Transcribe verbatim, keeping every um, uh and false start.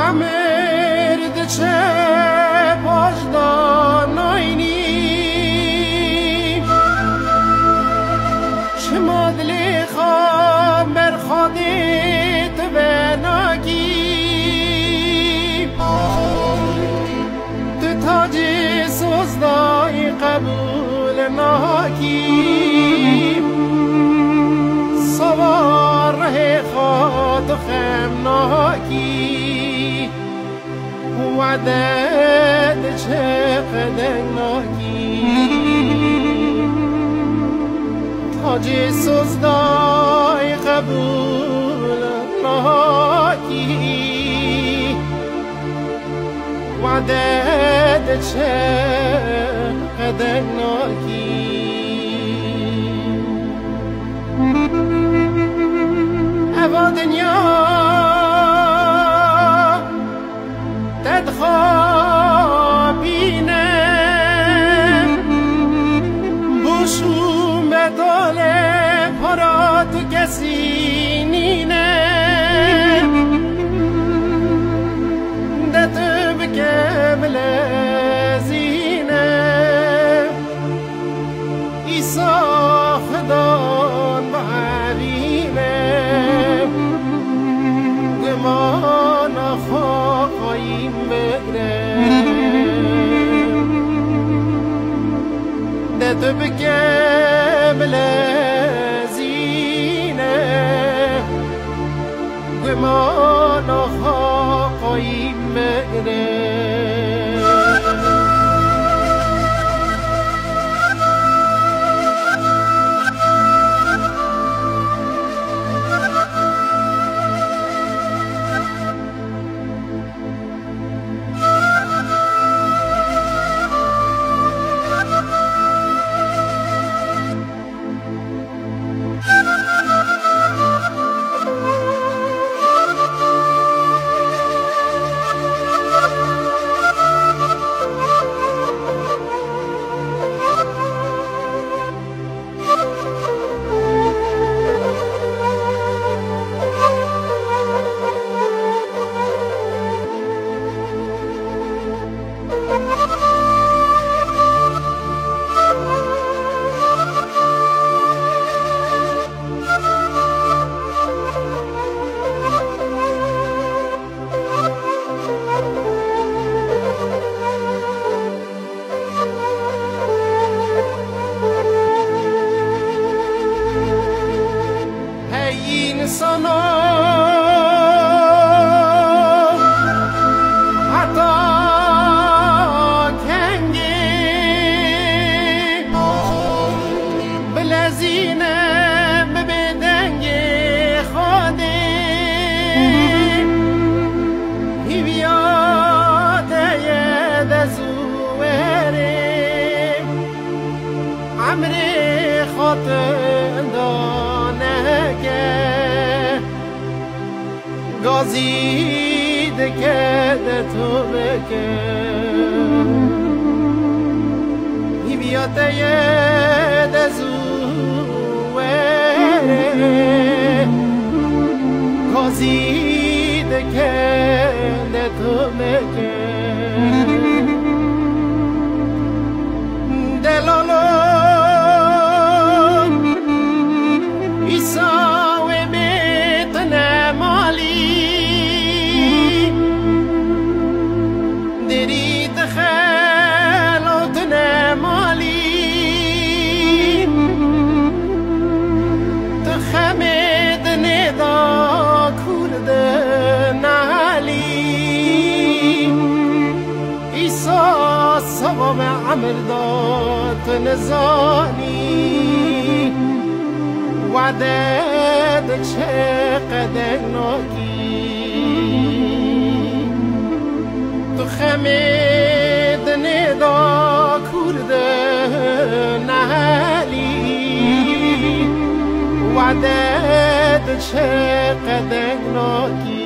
Emir diçe paşda naynî, çima dilê xwe ber Xwedê tu venakî? Tu tacê sozdayî qebûl nakî, sava rihê xwe tu xem nakî, wede diçe qedeng nakî. Tacê sozdayî qebûl nakî, wede diçe qedeng nakî. Eva dinya te dixapîne, boş û bedale para tu kesî nîne. De tu bike bilezîne, îsa Xudan bihevîne, gumana xwe qayîm bigire. De tu bike bilezîne, gumana xwe qayîm bigire. Hey însano, heta kengî bilezîne bibê dengê Xwedê? Hîviya te ye de zû werê, emrê xwe tu inda neke. Gazî dike de tu bike. Hîviya te ye de zû were. Gazî dike de tu bike. Delalo, îsa wê bê tune malî, derî dixelo tune malî, tu xemê dinê da kûr di nalî. Îsa sava me emir da tu nizanî, wade diçe qedeng nakî. Tu xemê dinê da kûr di nehelî, wade diçe qedeng nakî.